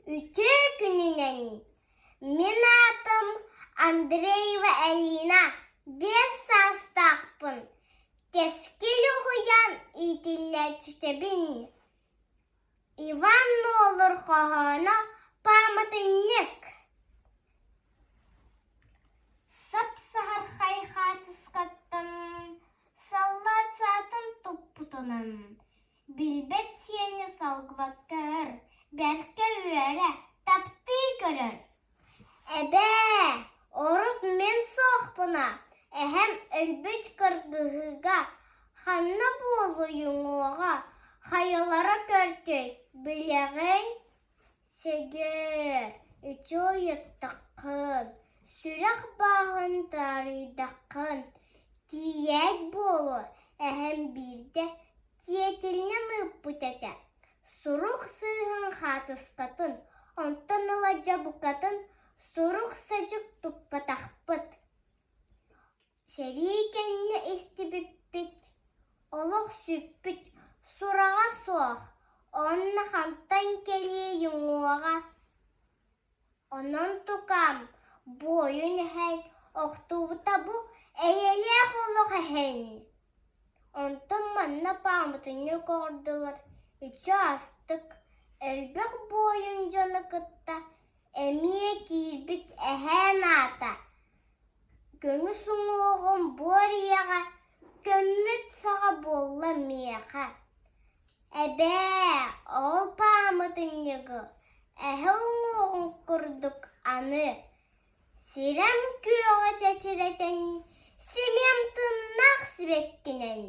Үтүө күнүнэн! Мин аатым Андреева Элина, 5 саастаахпын. Кэскил уһуйаан иитиллээччитэбин. Иван Нуолур хоһооно пааматынньык. Сап-саһархай хаартыскаттан саллаат саатын туппутунан Билбэт сиэни салгыбакка өр, бэркэ үөрэ, таптыы көрөр. Эбээ, урут мин суохпуна, эһэм өлбүт кыргыһыыга ханна буолуй уҥуоҕа, хайалара көртүй, билэҕин? Сэгэр, ити ыйыттаххын, сүрэх бааһын таарыйдаххын, тиийээт буолуо, эһэм биирдэ тиэтэлинэн ыыппыт этэ. Сурук сыыһын хаатыскатын, онтон ыла дьэ букатын сурук-садьык туппатахпыт. Сэрии кэннэ истибиппит, олох сүппүт, сураҕа суох, уонна хантан кэлиэй уҥуоҕа. Онон тукаам, буойун эһэҥ охтубута бу эйэлээх олох эһэҥ. Онтон манна пааматынньык оҥордулар, иччи астык, элбэх буойун дьону кытта эмиэ киирбит эһээн аата Көмүс уҥуоҕум буор ийэҕэ көммүт саҕа буолла миэхэ. Эбээ, ол пааматынньыгы эһэ уҥуоҕун курдук аны сирэм күөҕэ чэчирэтэн, симиэм тыннаах сибэккинэн.